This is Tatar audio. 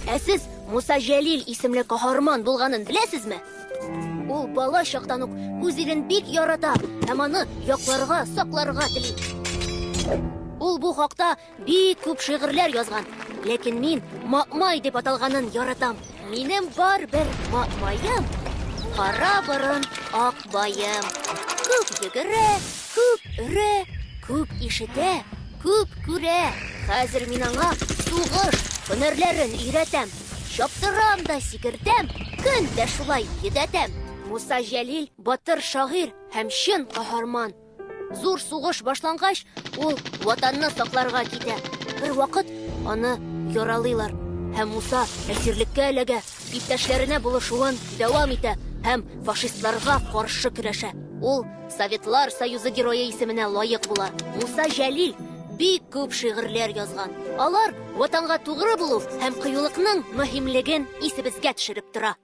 Ә сез Муса Җәлил исемле каһарман булганын беләсезме? Ул бала чактан ук үз илен бик ярата һәм аны якларга, сакларга тели. Ул бу хакта бик күп шигырьләр язган. Ләкин мин Ма'май дип аталганын яратам. Минем бар бер Ма'маем, кара борын ак баем. Күп йөгерә, күп өрә, күп ишетә, күп күрә. Хәзер мин аңа сугыш һөнәрләрен өйрәтәм. Чаптырам да сикертәм, көн дә шулай йөдәтәм. Муса Җәлил батыр шагыйрь һәм чын каһарман. Зур сугыш башлангач, ул ватанны сакларга китә. Бер вакыт аны яралыйлар һәм Муса әсирлеккә эләгә, иптәшләренә булышуын дәвам итә һәм фашистларга каршы көрәшә. Ул Советлар Союзы герое исеменә лаек була. Муса Җәлил бик күп шигырьләр язган. Алар ватанга тугры булу һәм кыюлыкның мөһимлеген исебезгә төшереп тора.